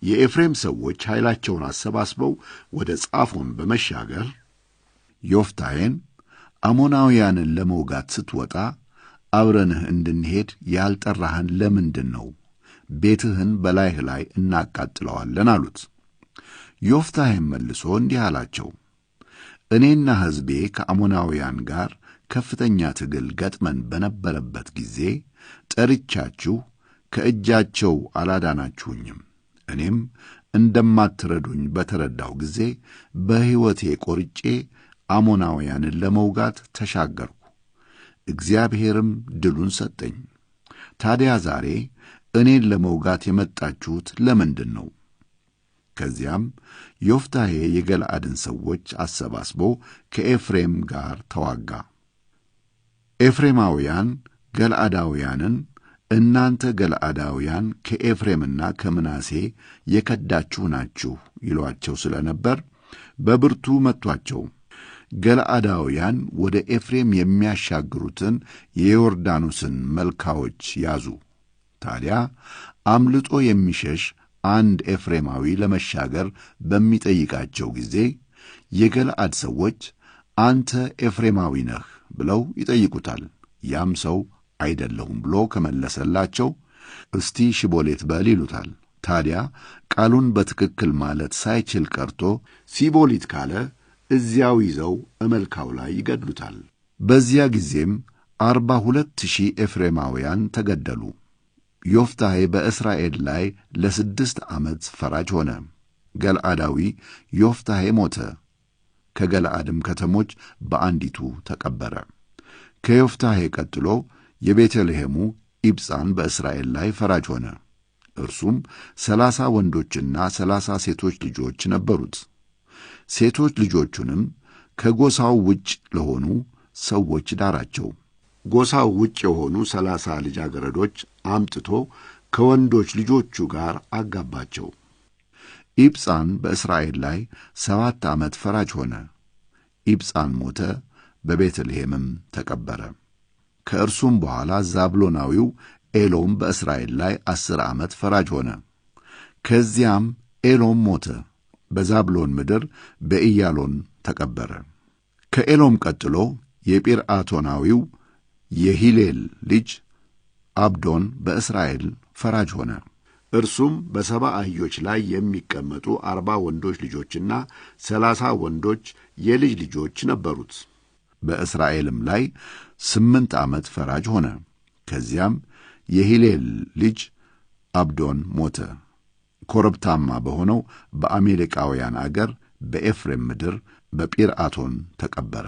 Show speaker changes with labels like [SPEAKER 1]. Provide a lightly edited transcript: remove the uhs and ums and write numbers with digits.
[SPEAKER 1] የኤፍሬም ሰዎች ኃይላቸውን አሰባስበው ወደ ጻፎን በመሻገር ዮፍታሔን አሞናውያንን ለመውጋት ስትወጣ አብረንህ እንድንሄድ ያልጠራህን ለምንድን ነው? ቤትህን በላይህ ላይ እናቃጥለዋለን አሉት። ዮፍታሔም መልሶ እንዲህ አላቸው፣ እኔና ሕዝቤ ከአሞናውያን ጋር ከፍተኛ ትግል ገጥመን በነበረበት ጊዜ ጠርቻችሁ ከእጃቸው አላዳናችሁኝም። እኔም እንደማትረዱኝ በተረዳሁ ጊዜ በሕይወቴ ቆርጬ አሞናውያንን ለመውጋት ተሻገርኩ፣ እግዚአብሔርም ድሉን ሰጠኝ። ታዲያ ዛሬ እኔን ለመውጋት የመጣችሁት ለምንድን ነው? ከዚያም ዮፍታሔ የገለዓድን ሰዎች አሰባስቦ ከኤፍሬም ጋር ተዋጋ። ኤፍሬማውያን ገለዓዳውያንን እናንተ ገለዓዳውያን ከኤፍሬምና ከምናሴ የከዳችሁ ናችሁ ይሏቸው ስለ ነበር በብርቱ መቷቸው። ገለዓዳውያን ወደ ኤፍሬም የሚያሻግሩትን የዮርዳኖስን መልካዎች ያዙ። ታዲያ አምልጦ የሚሸሽ አንድ ኤፍሬማዊ ለመሻገር በሚጠይቃቸው ጊዜ የገለዓድ ሰዎች አንተ ኤፍሬማዊ ነህ ብለው ይጠይቁታል። ያም ሰው አይደለሁም ብሎ ከመለሰላቸው እስቲ ሽቦሌት በል ይሉታል። ታዲያ ቃሉን በትክክል ማለት ሳይችል ቀርቶ ሲቦሊት ካለ እዚያው ይዘው እመልካው ላይ ይገድሉታል። በዚያ ጊዜም 42,000 ኤፍሬማውያን ተገደሉ። ዮፍታሔ በእስራኤል ላይ ለ6 ዓመት ፈራጅ ሆነ። ገለዓዳዊ ዮፍታሔ ሞተ፣ ከገለዓድም ከተሞች በአንዲቱ ተቀበረ። ከዮፍታሔ ቀጥሎ የቤተልሔሙ ኢብጻን በእስራኤል ላይ ፈራጅ ሆነ። እርሱም 30 ወንዶችና 30 ሴቶች ልጆች ነበሩት። ሴቶች ልጆቹንም ከጎሳው ውጭ ለሆኑ ሰዎች ዳራቸው። ጎሳው ውጭ የሆኑ 30 ልጃገረዶች አምጥቶ ከወንዶች ልጆቹ ጋር አጋባቸው። ኢብጻን በእስራኤል ላይ 7 ዓመት ፈራጅ ሆነ። ኢብጻን ሞተ፣ በቤተልሔምም ተቀበረ። ከእርሱም በኋላ ዛብሎናዊው ኤሎም በእስራኤል ላይ 10 ዓመት ፈራጅ ሆነ። ከዚያም ኤሎም ሞተ፣ በዛብሎን ምድር በኢያሎን ተቀበረ። ከኤሎም ቀጥሎ የጲርዓቶናዊው የሂሌል ልጅ አብዶን በእስራኤል ፈራጅ ሆነ። እርሱም በ70 አህዮች ላይ የሚቀመጡ 40 ወንዶች ልጆችና 30 ወንዶች የልጅ ልጆች ነበሩት። በእስራኤልም ላይ 8 ዓመት ፈራጅ ሆነ። ከዚያም የሂሌል ልጅ አብዶን ሞተ። ኮረብታማ በሆነው በአሜሌቃውያን አገር በኤፍሬም ምድር በጲርዓቶን ተቀበረ።